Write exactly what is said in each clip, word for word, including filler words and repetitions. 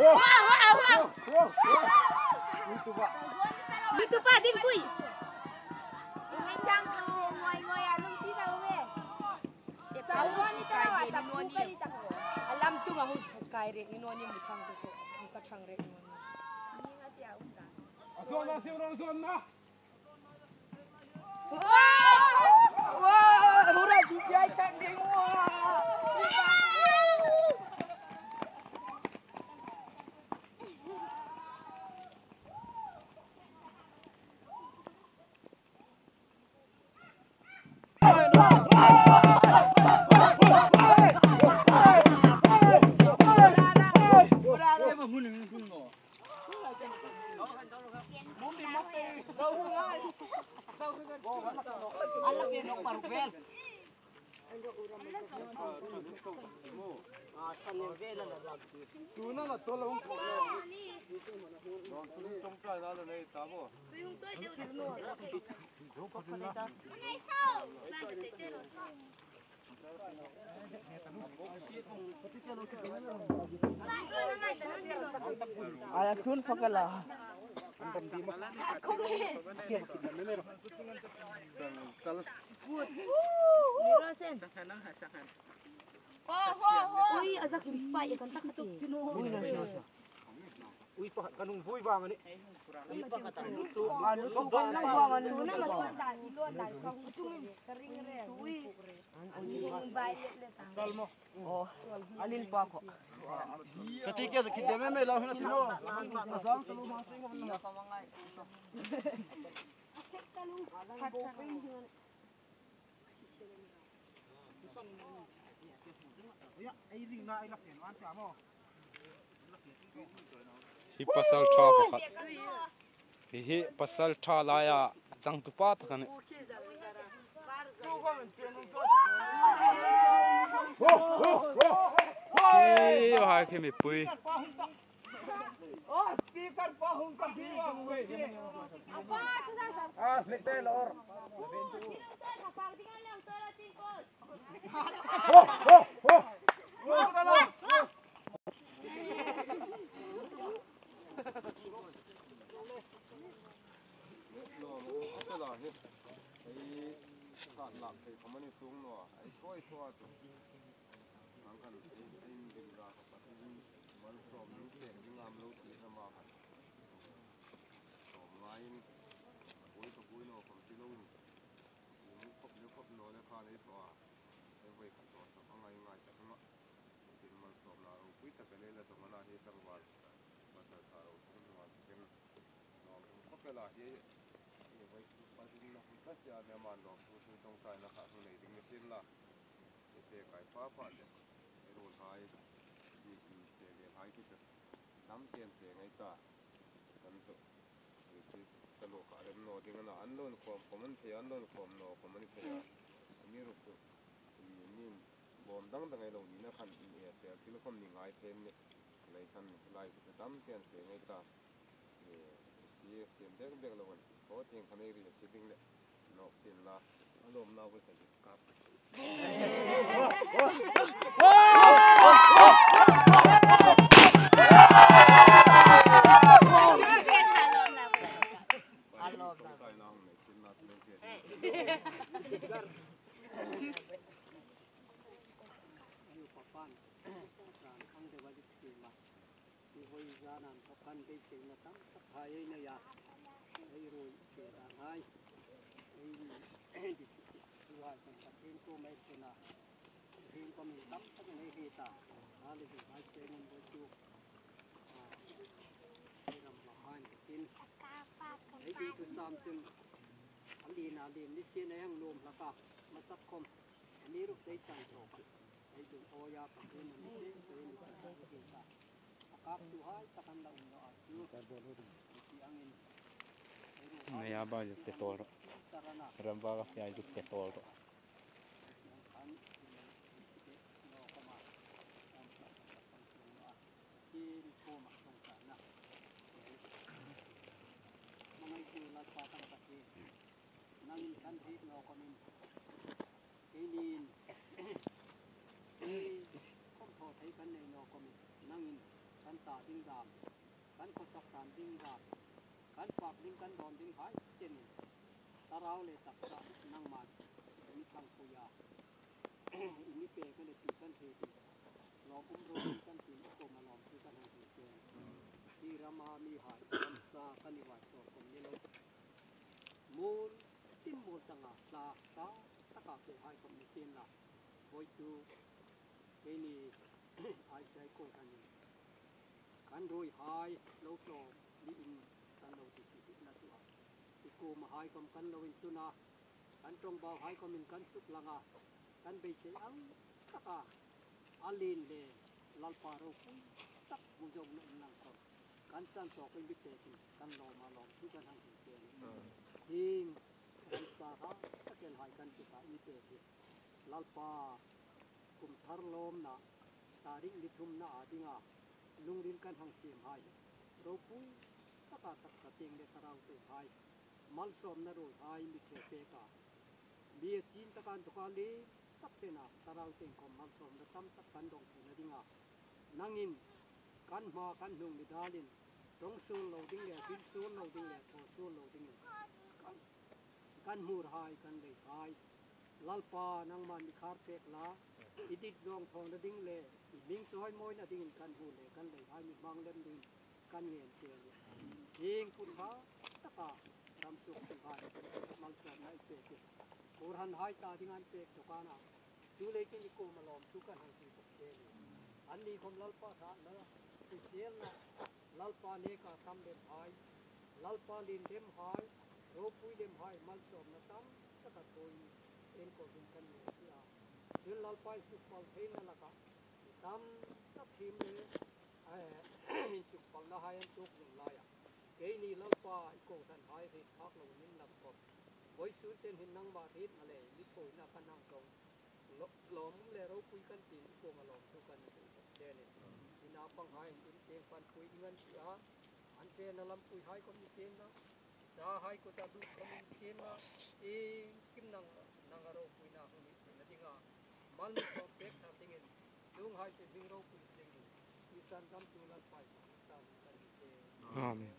Mi tupa ding pui. Ingai chang ko ngoi ngoi a lung ti ta uwe. Alam tu ma hun kai re ni no ni mu thang tu ko. Ka thang re ni no ni. Ni nga ti a um ta. Zon na, zon na. Ai, a khun fakala. Ui, a zak pai kan tak tu. Ui, pakhat kan hung vui vang a nih. Ui, pakhat kan hung vui vang a nih. Aw, a lil pa kho. Ka ti ke sa ki deme me lo hina tino. Ka sang ka lo ma sing ka. Hi pasal ṭha pakhat. Hi hi pasal ṭha laia a changtupa tak a nih. Hi hai khi mipui. Ang khan ei, ei inbel ra ka Pathien malsawm ning pek ding am lo ti na ma khan. Sawm ngaiin, a bul ka bul lo khom ti lo in. Ni mu khop le khop naw le kha lei thaw a. Ei voi khat thaw sawm a ngai ngai tak ma. Tin malsawmna ropui tak a lei la tawng a na hi tlangval. Pasal ṭha ropui tlangval takin. Lawmthu khawp el a hi, hi voi Pathien na hung ta sia ni ama lawmthu hung ṭawngṭaina kha hung nei ding ni sien la. Ei pekai papa le, ei ruolhai, ei, ei velhai khi chu dam ten te ngai ta. Kan chu, ei chu ka lo kha rem naw ding a na, an lo inkhawm khawm an thei, an lo inkhawm naw khawm an thei a. Amiruokchu, ei, ei bawm dang dang ei lo nina khan, ei, ei sel thil khawm ni ngai thei a nih. Lei khan lai chu dam ten te ngai ta. Ei, si, siem bek bek lo an. Khaw tieng khan ei ri si ding le. Nawk sin la. A lawmna voi sa hi kap. A lawmna. Ei. Ei, papan. Papan khang de va dik si ma. Ei voi zan an thawk khan beiseina tam tak hai ei nei a. Ei ruoi che dan hai. Ei, ei dik hai kan tak in ko mai sena. Ei ko mi tam tak nei hi ta. A le dik hai se ngun voi chu. A, ei ram la hai tin. Ei dik tu sam tin. A lien a lien ni sien ei hang lawm hlak a. Masak khom. Amiruokchu ei chang tawk a. Ei dik hawi a pa tin a ni sien sien ni ta. Ngai a bai zuk te tawl rawh. Ram ba ka fiai zuk te tawl rawh. Nangin kan hriet naw khawmin, keinin, ei, khawm thaw thei kan nei naw khawmin, nangin kan ta ding dam, kan khawsak dan ding dam, kan fak ding kan dawn ding hai chenin, thlarau le taksa nangman mi tlangpui a, i mi pek a le ti kan hriet ding, lawmum ro ding kan ti, i kuoma lawmthu kan hang hril che. Hi rama mihai kan sa kan i vai sawr khom ni lo. Muol tin muol changa hla, hla taka fe hai khom ni sien la. Voituk, keini Aisai Kohranin kan ruoi hai lo tlawm niin kan lo ti ti na tu a. I kuoma hai khom kan lo intlun a, kan ṭawngbau hai khomin kan suklang a, kan beisei ang taka a lien le Lalpa ropui tak hmu zongna inlang khom kan chan tawk in mi pekin kan lawm a, lawmthu kan hang hril che. Hieng kan sa hang tak el hai kan ti ta mi pek hi Lalpa kum thar lawmna, tarik ni thumna a dinga lungril kan hang siem hai hi ropui taka taksa tieng le thlarau tieng hai, malsawmna ruoi hai mi ṭhe pek a, mi a chin taka inthawka lien tak ṭhena thlarau tieng khom malsawmna tam tak kan dawng theina dinga nangin kan hma kan hnung ni dalin ṭawng suol lo ding le, bil suol lo ding le, thaw suol lo dingin kan, kan hmur hai, kan lei hai, Lalpa, nangman mi khar pek la, i dit zawng thawna ding le i hming chawimawina dingin kan hmur le kan lei hai mi hmang lem dingin kan ngen che a nih. Hieng put hma taka ram suk tu hai malsawmna i pek hi, Kohran hai ta ding an pek dawk a na, chu leiin i kuoma lawmthu kan hang hril che a nih. Anni khom Lalpa ṭhatna, hriselna, Lalpa neka tam lem hai, Lalpa lien lem hai, ropui lem hai, malsawmna tam taka thaw in, en ko ding kan nei si a. Chun Lalpa i sukpal theina laka mi tam tak thiem le, eh, insukpalna hai an tuok zing laia, keini Lalpa i Kohran hai hriet phak lo min lam khom, vawisun chen hin nangma hrietna le mi thawina kan hang ṭawng lo, lawmum le ropui kan ti, i kuoma lawmthu kan hril che a nih. I naupang hai in tieng panpui ding an ti a, an fena lampui hai khom ni sien la, i chahai kuta lut khom ni sien la, iengkim nang, nanga ropuina hung ni theina dinga mal mi sawm pek thar dingin, chuonghai chu hming ropui dingin, i sandam tu Lalpa i san kan ni che. Amen.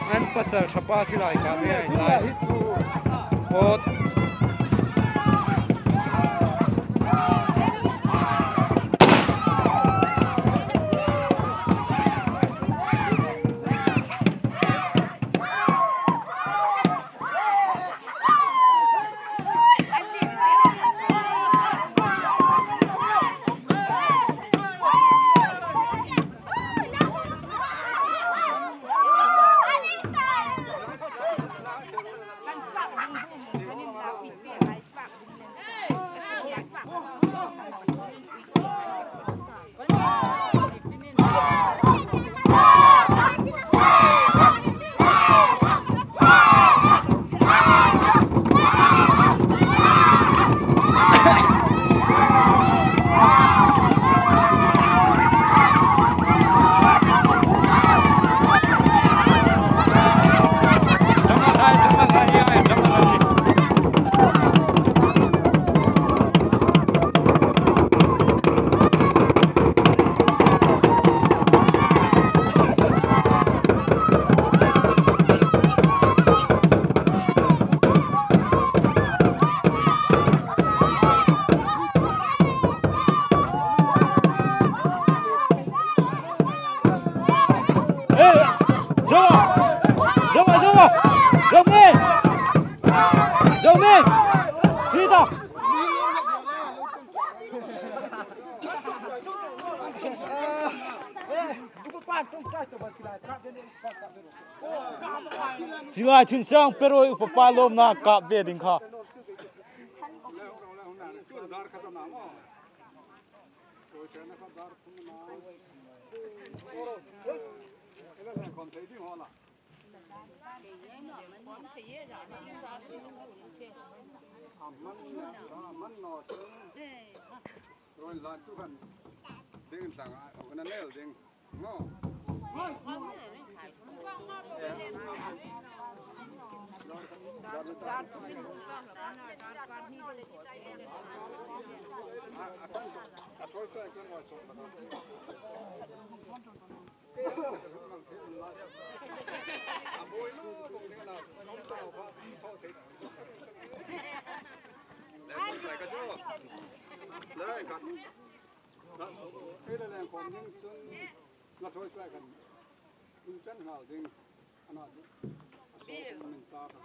An pasal ṭha pa si lai ka ve ai lai. Ot. Hey, Joe! Joe, Joe! Joe, me! Joe, me! Rita! Silai Thinsang Peroi upa pa lawmna kap ve ding kha.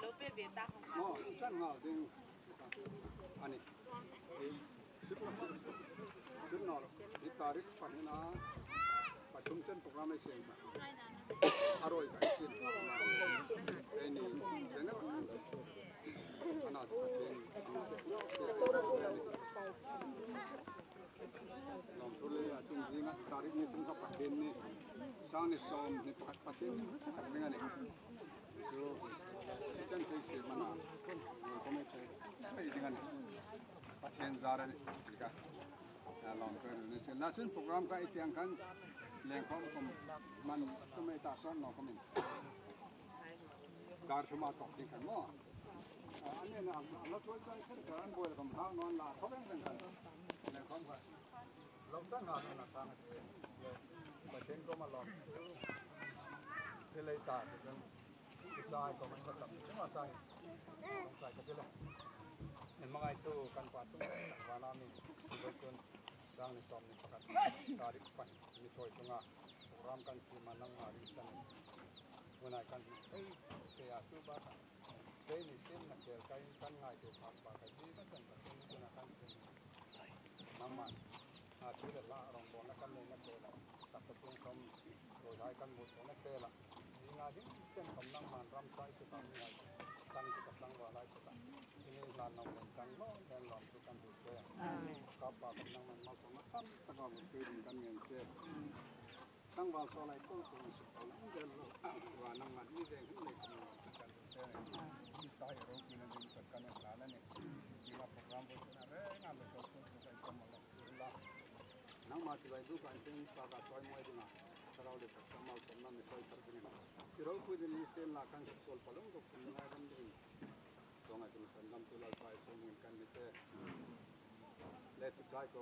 Lo pe ve ta. Mo, chan ngal ding. Ani. Sip na. Sip na. Di tarik pahni na. Pathum chen program ai seng ta. A roi ka sin. Ei ni. Ana. Lawmthu le a chung zinga tarik ni chung kha Pathienni. Sangni sawmhni pakhat Pathienni pakhat ding a nih. Chu, chen thei si mana. Ko me thei. Thei ding a nih. Pathien zar a nih. Tika. Lawmthu ni si. La chun program ka i tiang khan lengkhawm khawm man tu mai ta sawn naw khawmin. Dar thuma tawk ding khan maw. Ani na, la tuoi tuoi khan ka an boi khawm hang nawn la khawm reng reng khan. Lengkhawm khan. Lo ta na na ta na. Pathien kuoma lawm. Thilhai ta, thilhai. Chai kuoma ka tam. Chuma chai. Chai ka thilhai. Ni hmangai tu kan pa tu. Vana mi. Boi kun. Sangni sawmhni pakhat. Tarik pahni. Ni thoi tunga. Program kan siem a nangma ring chan. Hunai kan. Ei, kei a tu ba ta. Keini siemna kel kan, kan ngaituo phak ba ka, zinga chan ka, keini siemna kan siem. Nangman. A, thil la rongbawlna kan neina kel a. Tak ka chung khawm, ruoihai kan hmu thei na kel a. Zinga hin chen khawm nangman ram sai chu kan ngai. Kan chu ka tlangval lai chu ka. Chini hlan nong len kan lo, len lawm chu kan hmu thei. Amen. Ka pa khawm nangman malsawmna tam tak a hmu thei ding kan ngen che. Tlangval saw lai ko ko suk ko nang del lo. Wa nangman ni veng hin lei ko kan te. Ni sa i ropui na ding tak kan la la ni. Ni ma program bo na re na le ko ko ko kai ko ma lo. La. Nangma ti lai du kan tin pa ka soi moi ding a. Ka rau le tak ka mal som na mi soi tar ding na. Ti ropui ding ni sen la kan sol palung ko kin ngai ram ding. Chuong a chun san lam tu Lalpa Isu hmingin kan ni che. Le tu chai ko.